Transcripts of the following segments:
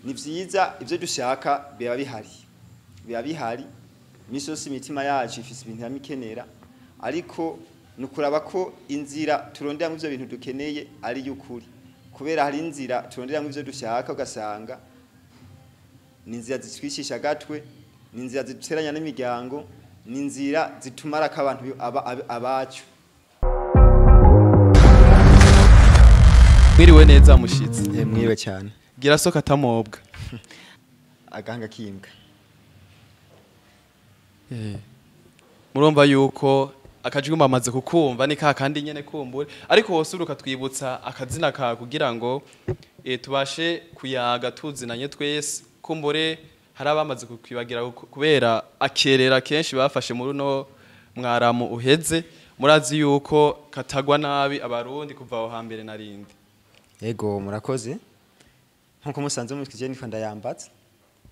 Ni vyiza ivyo dushaka biba bihari, biba bihari imisi yose, imitima yacu ifise ibintu yamikenera, ariko ni ukuraba ko inzira turonderamwo ivyo bintu dukeneye ari y'ukuri, kubera hari inzira turonderamwo ivyo dushaka ugasanga ni inzira zitwicisha agatwe, ni inzira ziduteranya n'imiryango, ni inzira zitumarako abantu abacu. Mwiriwe neza mushitsi. Mwiriwe cyane. Gira soka atamobwa. Agahanga kimbwa. Murumva yuko akajwi bamaze kukumva ni ka kandi nyene kumbure, ariko wose ukatwibutsa akazina ka kugira ngo tubashe kuyaga tuzinanye twese. Kumbure hari abamaze kukwibagira kubera akerera kenshi bafashe muri no mwaramu uheze. Murazi yuko katagwa nabi abarundi kuva aho hambere narindi. Ego, murakoze. Nkuko musanze mutwije nitwa Ndayambaza.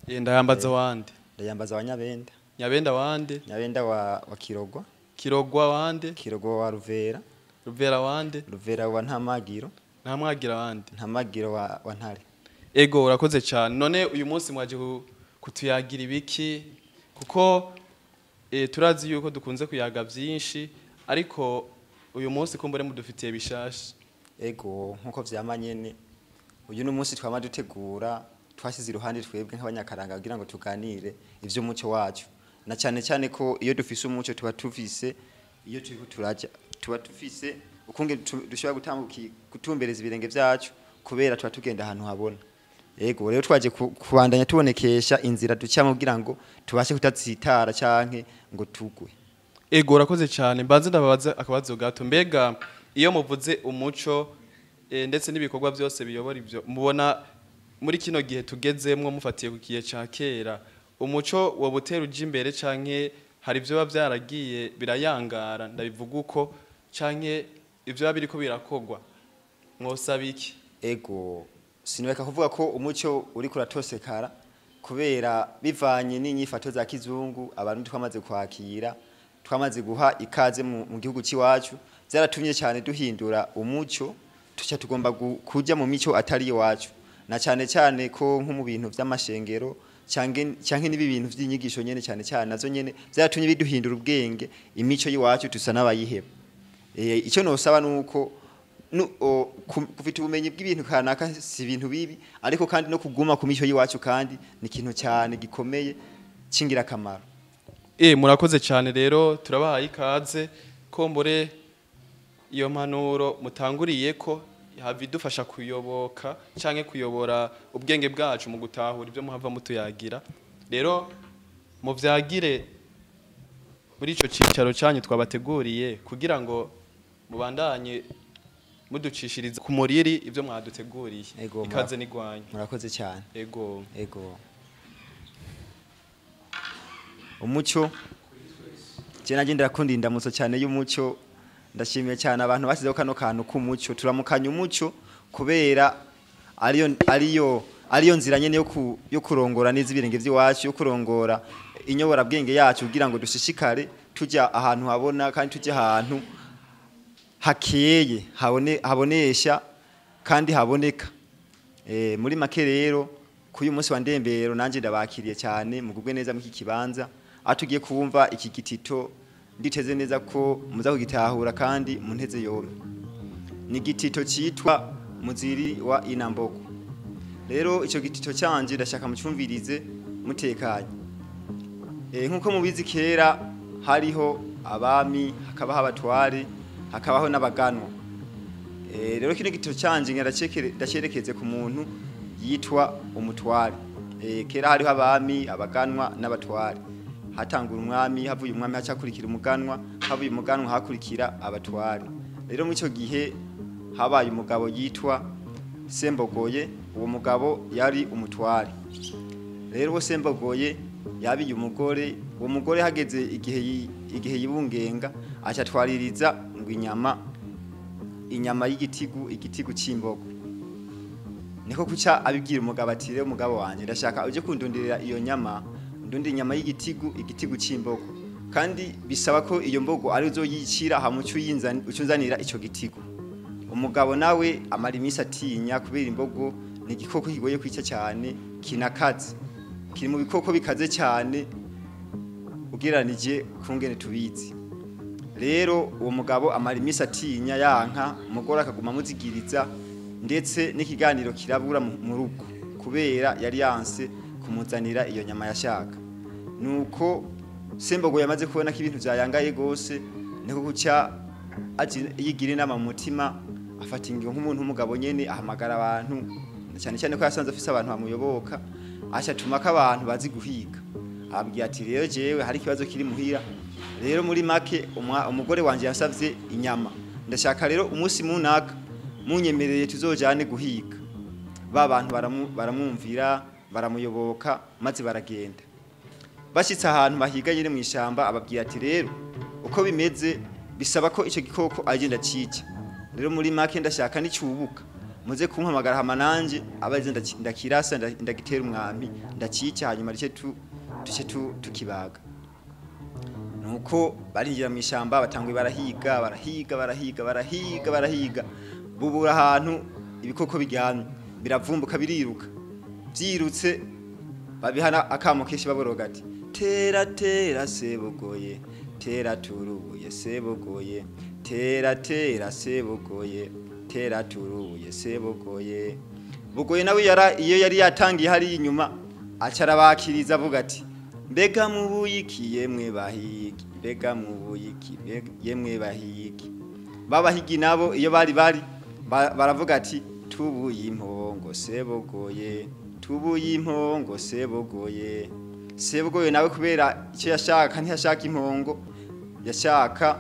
Ndayambaza wande? Ndayambaza wa Nyabenda. Nyabenda wande? Nyabenda wa Kirogwa. Kirogwa wande? Kirogwa wa Ruvera. Ruvera wande? Ruvera wa Ntamagiro. Ntamwagira wande? Ntamagiro wa Ntare. Ego, urakoze cyane. None uyu munsi mwaje kutuyagira ibiki? Kuko turazi yuko dukunze kuyaga byinshi, ariko uyu munsi kumbure mudufitiye bishasha. Ego, nkuko vyama nyene uyu ni umunsi twama dutegura, twasize iruhande twebwe nk'abanyakaranga kugira ngo tuganire ivy'umuco wacu, na cyane cyane ko iyo dufise umuco tuba tufise iyo turiko turaja, tuba tufise ukunge dushobora gutumbereza ibirenge vyacu, kubera tuba tugenda ahantu habona. Ego, rero twaje kubandanya tubonekesha inzira ducamo kugira ngo tubashe kutatsitara canke ngo tugwe. Ego, urakoze cyane. Mbanze ndababaza akabazo gato. Mbega iyo muvuze umuco ndetse n'ibikorwa byose biyobora ibyo, mubona muri kino gihe tugezemwo mufatiye ku gihe ca kera, umuco wobutera uja imbere canke hari ibyo biba byaragiye birayangara, ndabivuga uko, canke ibyo biba biriko birakogwa mwosaba iki? Ego, sinureka kuvuga ko umuco uriko uratosekara kubera bivanye n'inyifato za kizungu abantu twamaze kwakira, twamaze guha ikaze mu gihugu c'iwacu, byaratumye cyane duhindura umuco, tuca tugomba kuja mu mico atari iwacu, na cyane cyane ko nko mu bintu vy'amashengero canke n'ibi bintu vy'inyigisho nyene cyane cyane nazo nyene byaratumye biduhindura ubwenge, imico y'iwacu tusa n'abayiheba. Icyo nosaba nuko kufita ubumenyi bw'ibintu kanaka si ibintu bibi, ariko kandi no kuguma ku mico y'iwacu kandi ni ikintu cyane gikomeye c'ingirakamaro. Murakoze cyane. Rero turabahaye ikaze, kombore iyo mpanuro mutanguriye ko hava idufasha kuyoboka canke kuyobora ubwenge bwacu mu gutahura ibyo muhava mutuyagira. Rero muvyagire muri ico cicaro canyu twabateguriye kugira ngo mubandanye muducishiriza ku muriri ibyo mwaduteguriye. Ikaze n'igwanyu. Murakoze cyane. Ego. Ego. Umuco je naje ndakunda indamutso cyane y'umuco. Ndashimiye cyane abantu bashyizeho kano kantu k'umuco. Turamukanya umuco kubera ariyo nzira nyene yo kurongora neza ibirenge by'iwacu, yo kurongora inyoborabwenge yacu kugira ngo dushishikare tujya ahantu habona kandi tujya ahantu hakeye, habonesha kandi haboneka. Muri make rero kuyu munsi wa ndembero nanje ndabakiriye cyane, mugubwe neza mu iki kibanza atugiye kumva iki gitito. Nditeze neza ko muza kugitahura kandi munteze yombi. Ni igitito cyitwa Muziri wa Inambogo. Rero ico gitito cyanje ndashaka mucumvirize mutekanye. Nkuko mubizi kera hariho abami, hakabaho abatware, hakabaho n'abaganwa. Rero kino gitito cyanje ndacerekeze ku muntu yitwa umutware. Kera hariho abami, abaganwa n'abatware. Hatangura umwami, havuye umwami hacakurikira umuganwa, havuye umuganwa hakurikira abatware. Rero muri ico gihe habaye umugabo yitwa Sembogoye. Uwo mugabo yari umutware. Rero uwo Sembogoye yabiye umugore, uwo mugore hageze igihe yibungenga aca atwaririza ngo inyama y'igitigu, igitigu c'imbogo. Niko kuca abibwira umugabo ati rero umugabo wanje ndashaka uje kundonderera iyo nyama, ndundi inyama y'igitigu, igitigu c'imbogo, kandi bisaba ko iyo mbogo ari uzoyicira hamucu ucunzanira ico gitigu. Umugabo nawe amara iminsi atinya kubera imbogo Ni igikoko kigoye kwica cyane, kinakaze, kiri mu bikoko bikaze cyane ugereranije kungene tubizi. Rero uwo mugabo amara iminsi atinya yanka, umugore akaguma amuzigiriza, ndetse n'ikiganiro kirabura mu rugo kubera yari yanse kumuzanira iyo nyama yashaka. Nuko Sembogo yamaze kubona ko ibintu byayangaye gose, niko guca yigira inama mu mutima, afata ingingo nk'umuntu w'umugabo nyene, ahamagara abantu, cyane cyane ko yasanze afise abantu bamuyoboka, aca atuma ko abantu bazi guhiga. Ababwira ati rero jewe hari ikibazo kiri muhira, rero muri make umugore wanje yansavye inyama, ndashaka rero umunsi munaka munyemereye tuzojane guhiga. Ba bantu baramwumvira, baramuyoboka, maze baragenda. Bashitse ahantu bahiga nyene mw'ishamba, ababwira ati rero uko bimeze bisaba ko ico gikoko agenda cica, rero muri make ndashaka nicubuka muze kumpamagara hama nanje abaze ndakirasa, ndagitera umwami ndacica, hanyuma duce tukibaga. Nuko barinjira mw'ishamba, batanguye barahiga, barahiga, barahiga, barahiga, barahiga, bubura ahantu ibikoko biryamye, biravumbuka biriruka. Vyirutse babihana akamo kenshi baboroga ati tera tera Sebogoye, tera turubuye Sebogoye, tera tera Sebogoye, tera turubuye Sebogoye. Bugoye nawe iyo yari yatangiye hari inyuma, aca arabakiriza avuga ati mbega mubuyiki yemwe bahigi, mbega mubuyiki yemwe bahigi. Babahigi nabo iyo bari baravuga ati tubuye impongo Sebogoye, tubuye impongo Sebogoye. Sebogoye nawe kubera icyo yashaka ntiyashaka impongo, yashaka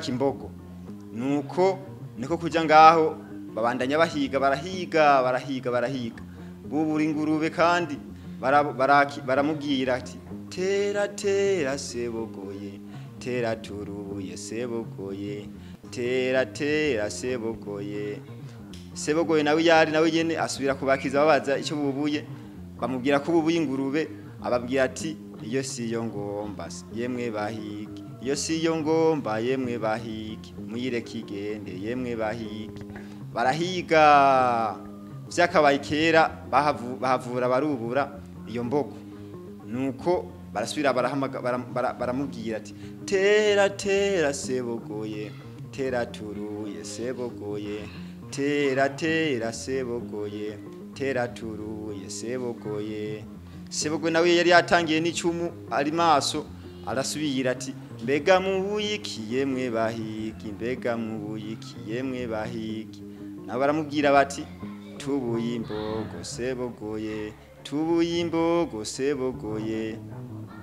imbogo. Nuko niko kuja ngaho babandanya bahiga, barahiga, barahiga, barahiga, bubura ingurube kandi baramubwira ati tera tera Sebogoye, tera turubuye Sebogoye, tera tera Sebogoye. Sebogoye nawe yari nawe nyene asubira kubakiza babaza icyo bubuye, bamubwira ko bubuye ingurube, ababwira ati iyo siyo ngomba yemwe bahigi, iyo siyo ngomba yemwe bahigi, muyireke igende yemwe bahigi. Barahiga vyakabaye kera, bahavura barubura iyo mbogo. Nuko barasubira baramubwira ati tera tera Sebogoye, tera turuye Sebogoye, tera tera Sebogoye, tera turuye Sebogoye. Sebogoye nawe yari yatangiye n'icumu ari maso, arasubira ati mbega mubuyiki yemwe bahigi, mbega mubuyiki yemwe bahigi. Nabo baramubwira bati tubuye imbogo Sebogoye, tubuye imbogo Sebogoye.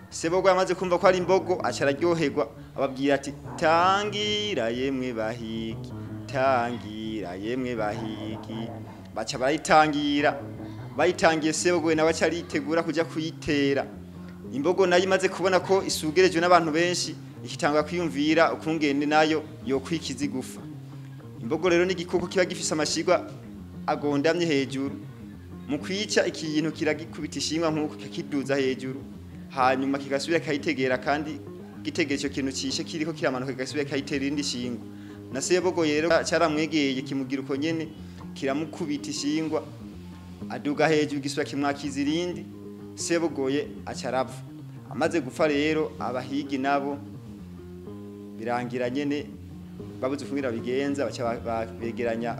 Sebogoye amaze kumva ko ari imbogo aca araryoherwa, ababwira ati tangira yemwe bahigi, tangira yemwe bahigi. Baca barayitangira, bayitangiye Sebogoye nawe aca aritegura kuja kuyitera. Imbogo nayo imaze kubona ko isugerejwe n'abantu benshi, ikitangura kwiyumvira ukungene nayo yokwikiza igufa. Imbogo rero ni igikoko kiba gifise amashigwa agondamye hejuru, mu kwica ikintu kiragikubita ishingwa nkuko kikiduza hejuru, hanyuma kigasubira kayitegera, kandi gitegera ico kintu cishe kiriko kiramanuka kigasubira kayitera irindi shingwa. Na Sebogoye rero caramwegeye kimugira uko nyene, kiramukubita ishingwa, aduga hejuru gisubira kimwakiza irindi. Sebogoye aca arapfa. Amaze gupfa rero abahigi nabo birangira nyene babuze ukungira bigenza, baca begeranya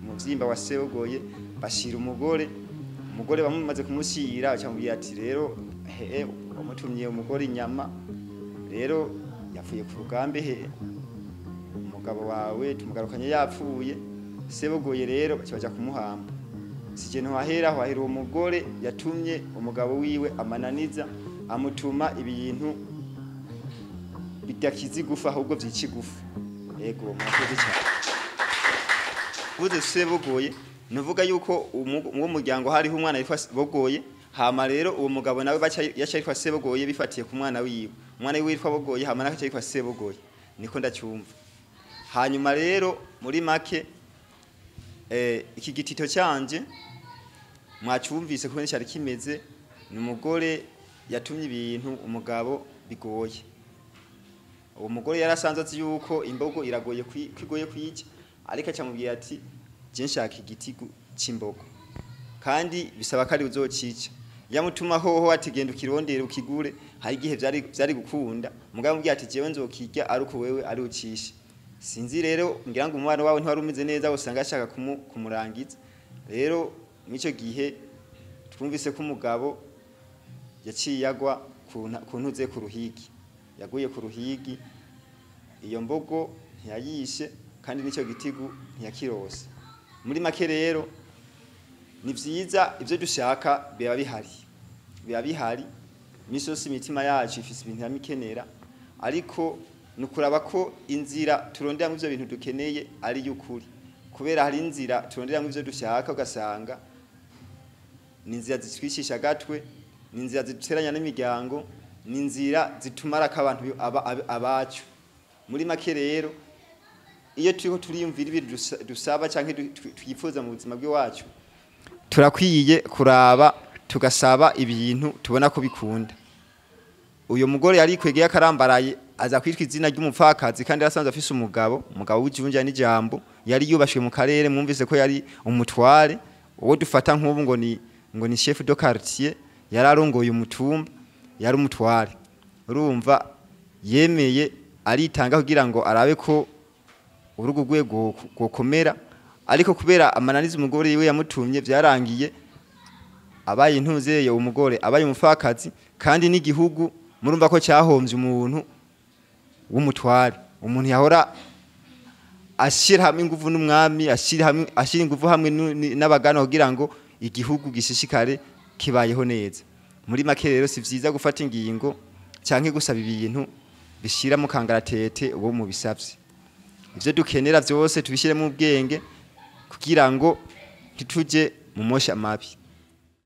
umuvyimba wa Sebogoye bashira umugore. Umugore bamumaze kumushyira baca bamubwira ati rero he wamutumye umugore inyama, rero yapfuye ku rugambe, he umugabo wawe tumugarukanye yapfuye. Sebogoye rero baca baja kumuhamba. Sije ntwahera hahera uwo mugore yatumye umugabo wiwe amananiza, amutuma ibintu bidakiza igufa ahubwo vyica igufa. Yego mwakoze cyane. Buze Sebogoye nuvuga yuko uwo muryango hariho umwana yitwa Bogoye, hama rero uwo mugabo nawe baca yaca yitwa Sebogoye bifatiye ku mwana wiwe. Umwana wiwe yitwa Bogoye hama nawe yitwa Sebogoye, niko ndacyumva. Hanyuma rero muri make iki gitito cyanje mwacyumvise ko cyari kimeze, ni umugore yatumye ibintu umugabo bigoye. Uwo mugore yarasanze azi yuko imbogo iragoye kwigoye kwica, Ariko acamubwira ati je nshaka igitigu c'imbogo, kandi bisaba ko ari uzocica. Yamutuma hoho ati genda ukirondere ukigure, hari igihe vyari gukunda. Mugabo amubwira ati jewe nzokirya ari uko wewe ari ucishe. Sinzi rero, ngira ngo umubano wawe ntiwari umeze neza, usanga ashaka kumurangiza. Rero mw'ico gihe twumvise ko umugabo yaciye agwa ku ntuze, ku ruhigi. Yaguye ku ruhigi, iyo mbogo ntiyayishe, kandi n'icyo gitigu ntiyakirose. Muri make rero, ni vyiza, ivyo dushaka biba bihari, biba bihari imisi yose. Imitima yacu ifise ibintu yamikenera, ariko ni ukuraba ko inzira turonderamo ivyo bintu dukeneye ari y'ukuri, kubera hari inzira turonderamo ivyo dushaka ugasanga ni inzira zitwicisha agatwe, ni inzira ziduteranya n'imiryango, ni inzira zitumarako abantu abacu. Muri make rero, iyo turiko turiyumvira ibintu dusaba canke twifuza mu buzima bw'iwacu, turakwiye kuraba tugasaba ibintu tubona ko bikunda. Uyo mugore yari kwegeye akarambaraye, aza kwitwa izina ry'umupfakazi, kandi yarasanzwe afise umugabo, umugabo w'ijunja n'ijambo, yari yubashwe mu karere. Mwumvise ko yari umutware, uwo dufata nk'ubu ngo ni chef de quartier, yari arongoye umutumba, yari umutware. Urumva yemeye aritanga kugira ngo arabe ko urugo rwe rwokomera, ariko kubera amananiza umugore wiwe yamutumye, byarangiye abaye intuzeye, umugore abaye umupfakazi, kandi n'igihugu murumva ko cyahombye umuntu w'umutware, umuntu yahora ashyira hamwe ingufu n'umwami, ashyira hamwe, ashyira ingufu hamwe n'abagana kugira ngo igihugu gishishikare kibayeho neza. Muri make rero, si vyiza gufata ingingo canke gusaba ibintu bishira mu kangaratete uwo mubisavye. Ivyo dukenera vyose tubishyiremo ubwenge kugira ngo ntituje mu mosha mabi.